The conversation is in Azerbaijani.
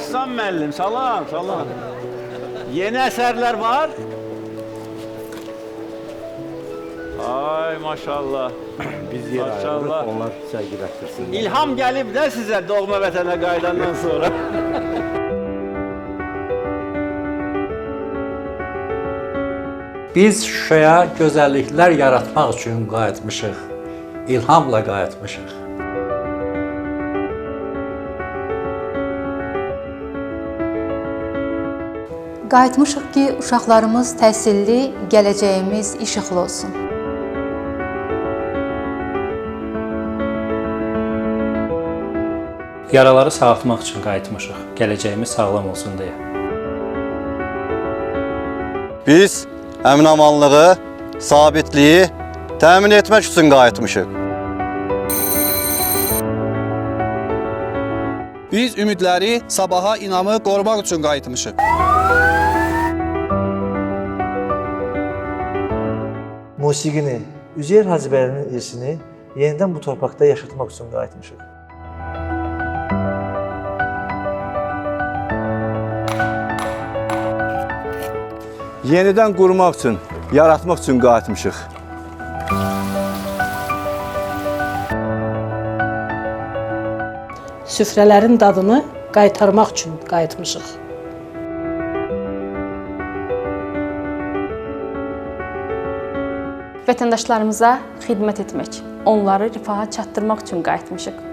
Rəssam müəllim, salam, salam. Yeni əsərlər var? Ay maşallah. Biz yer Maşallah. ayırırıq, onlar sərgilətdirsinlər. İlham gəlib də sizə doğma vətənə qayıdandan sonra. Biz Şuşaya gözəlliklər yaratmaq üçün qayıtmışıq. İlhamla qayıtmışıq. Qayıtmışıq ki, uşaqlarımız təhsilli, gələcəyimiz işıqlı olsun. Yaraları sağaltmaq üçün qayıtmışıq. Gələcəyimiz sağlam olsun deyə. Biz əminamanlığı, sabitliyi təmin etmək üçün qayıtmışıq. Biz ümidləri, sabaha inamı qorumaq üçün qayıtmışıq. Musiqini, Üzeyir Hacıbəylinin irsini yenidən bu torpaqda yaşatmaq üçün qayıtmışıq. Yenidən qurmaq üçün, yaratmaq üçün qayıtmışıq. Süfrələrin dadını qaytarmaq üçün qayıtmışıq. Vətəndaşlarımıza xidmət etmək, onları rifaha çatdırmaq üçün qayıtmışıq.